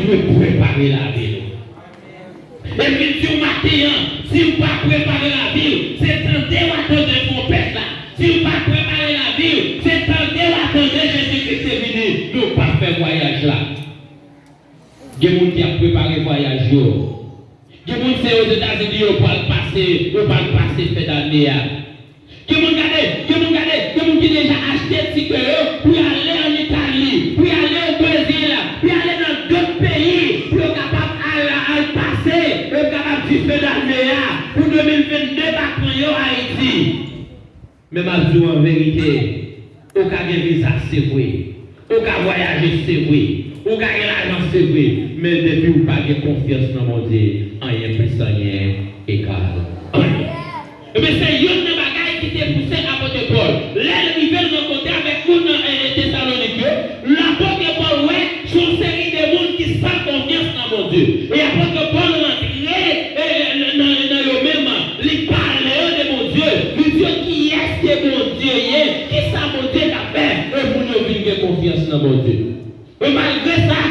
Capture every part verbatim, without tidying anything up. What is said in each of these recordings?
Dwe prepare lavi nou. E m vin di w maten an, si w pa prepare lavi w, se tande w a tande twonpèt la. Si w pa prepare lavi w, se tande w a tande Jezi Kris te vini, men w p ap fè vwayaj la. Gen moun ki ap prepare vwayaj yo. Gen moun se Ozetazini yo pral pase, yo pral pase fen dane a. Gen moun gade, gen moun gade, gen moun ki deja achte tikè yo pou y ale ann Itali, pou y ale o Brezil, pou y ale nan dòt peyi, pou yo kapab al, al pase, pou yo kapab di fen dane a, pou de mil vennde pa pran yo Ayiti. Men m ap di w an verite, ou ka gen viza, se vre. Ou ka vwayaje, se vre. Ou ka gen lajan, se vre. Men depi w pa gen konfyans nan Bondye, anyen plis anyen egal anyen. Ebyen, se youn nan bagay ki te pouse apot Pòl. Lè l rive l rankontre avèk moun nan, e, e, Tesalonik yo, apot Pòl wè se yon seri de moun ki san konfyans nan Bondye. E apot Pòl rantre, e, e, nan, nan yo menm, li pale yo de Bondye. Li di yo, kiyès ke Bondye ye? Kisa Bondye ka fè? E moun yo vin gen konfyans nan Bondye. E malgre sa,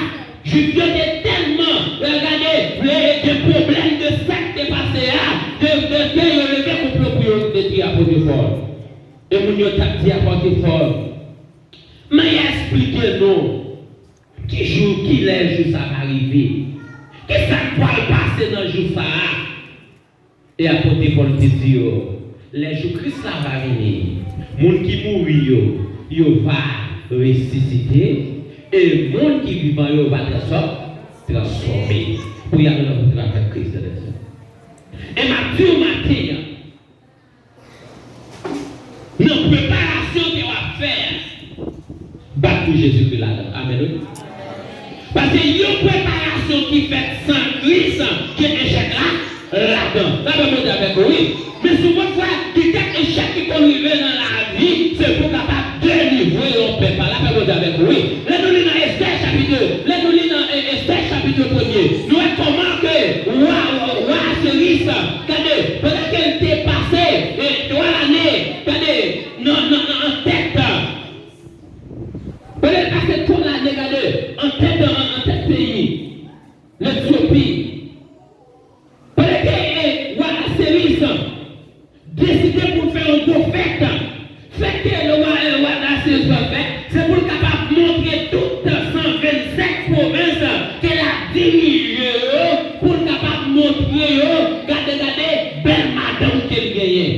Jwif yo te tèlman, e, gade, e, gen pwoblèm de sa k te pase a, de, de ke yo leve konplo pou yo detwi apot Pòl. E moun yo t ap di apot Pòl, men esplike nou, ki jou, ki lè jou sa a va rive? Kisa k pral pase nan jou sa a? E apot Pòl te di yo, lè jou Kris la va vini, moun ki mouri yo, yo va resisite, e moun ki vivan yo va transfò-, transfòme pou y al rankontre avèk Kris nan lèzè. E m ap di w maten an, nan preparasyon ke w ap fè a, bat pou Jezikri ladan. Amèn, wi. Paske yon preparasyon ki fèt san Kris, gen echèk la, ladan. Lapè Bondye avèk ou, wi. Men si w konn fè, gen kèk echèk ki konn rive nan lavi, se pou w kapab delivre yon pèp. Lapè Bondye avèk ou, wi. Lè nou li nan Estè chapit, lè nou li nan, e, Estè chapit premye, nou wè kòman ke wa, wa Aseris, gade, pandan ke l te pase, e, twa lane, gade, nan, nan, nan, an tèt, pandan l pase twa lane, gade, an tèt, an, an tèt peyi Letyopi, pandan ke, e, wa Aseris deside pou l fè yon gwo fèt, fèt ke le wa, e, wa Aseris pral fè, se pou l kapab montre tout san vennsèt pwovens ke l ap dirije yo, pou l kapab montre yo, gade, gade, bèl madanm ke l genyen.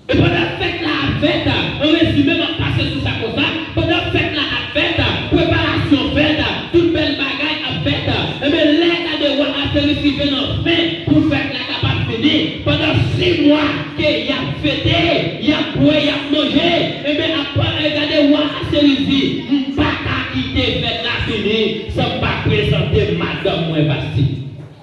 E pandan fèt la ap fèt, an rezime, m ap pase sou sa konsa, pandan fèt la ap fèt, preparasyon fèt, tout bèl bagay ap fèt, ebyen, lè gade wa Aseris rive nan fen pou fèt la kapab fini, pandan sis mwa ke y ap fete, y ap bwè, y ap manje, ebyen, ap, e, gade wa Aseris di, m pa ka kite fèt la fini san m pa prezante madanm mwen Vasti.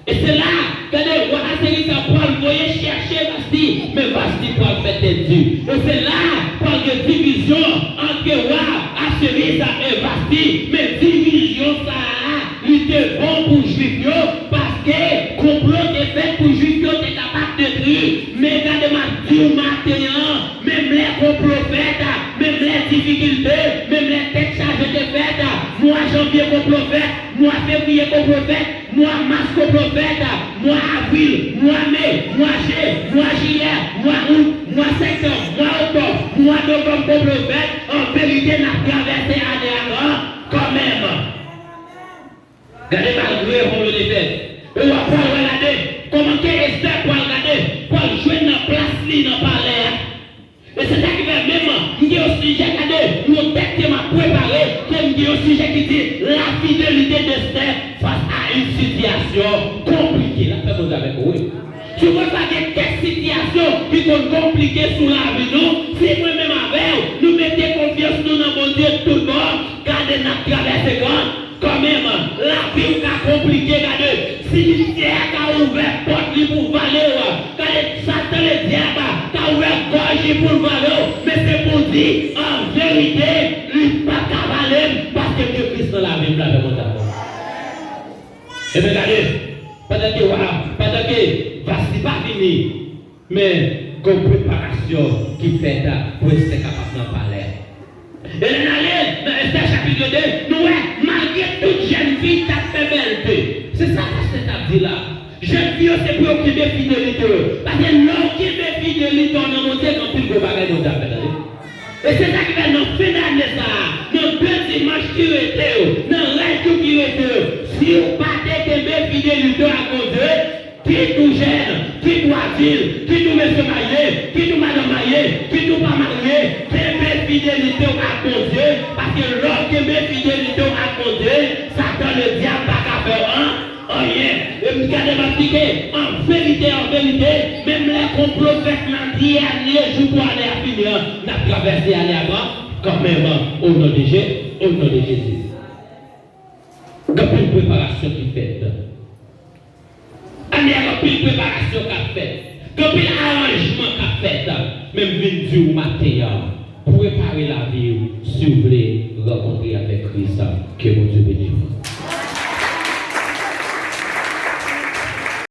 E se la, gade, wa Aseris pral voye chèche Vasti, men Vasti pral fè tèt di. E se la, pral gen divizyon ant wa Aseris e Vasti, men divizyon sa a, li te bon pou Jwif yo, paske konplo te fèt pou Jwif yo te kapab detwi. Men gade, m ap di w maten an, menm lè konplo fèt, menm lè difikilte, menm lè tèt chaje te fèt, mwa janvye konplo fèt, mwa fevriye konplo fèt, mwa mas konplo fèt, mwa avril, mwa me, mwa jen, mwa jiyè, mwa out, mwa septanm, mwa oktòb, mwa novanm konplo fèt, an verite n ap travèse ane a kanmenm. Gade malgre konplo te fèt. E w ap pral wè gade kòman ke Estè pral gade, pral jwenn nan plas li nan palè a. E se sa ki fè menm m gen yon sijè, gade, yon tèks ke m ap prepare, ke m gen yon sijè ki di, la fidélité d'Esther face à une situation compliquée. Lapè Bondye avèk ou, wi. Si w konn sa gen kèk sitiyasyon ki konn konplike sou lavi nou, si mwen menm avè w, nou mete konfyans nou nan Bondye tout bon, gade n ap travèse kanmenm, lavi w ka konplike, gade, simityè a ka ouvè pòt li pou vale w, gade, Satan Ledyab ka ouvè gòj li pou l vale w, men se pou di, an verite, li pa ka vale m, paske m gen Kris nan lavi m, lapè Bondye avè w. Ebyen, gade, pandan ke wa, pandan ke Vasti pa vini, men gen preparasyon ki fèt pou Estè kapab nan palè. E lè n ale nan Estè chapit de, nou wè, malgre tout jèn fi t ap fè bèlte, se sa pastè t ap di la. Jèn fi yo se pou yo kenbe fidelite yo. Paske lè w kenbe fidelite w nan Bondye, gen anpil gwo bagay Bondye ap fè, tande. E se sa ki fè nan fen dane sa a, nan de dimanch ki rete yo, nan rès jou ki rete yo, si w pa te kenbe fidelite w ak Bondye, kit ou jèn, kit ou adilt, kit ou mesye marye, kit ou madanm marye, kit ou pa marye, kenbe fidelite w ak Bondye, paske lè w kenbe fidelite w ak Bondye, Satan ledyab pa ka fè w an, anyen. E m gade m ap di ke, an verite, an verite, menm lè konplo fèt nan dènye jou pou ane a fini an, n ap travèse ane a kanmenm, o non de Je, o non de Jezi. Gen anpil preparasyon ki fèt. Ane a, gen anpil preparasyon k ap fèt. Gen anpil aranjman k ap fèt. Men m vin di w maten an, prepare lavi w, si w vle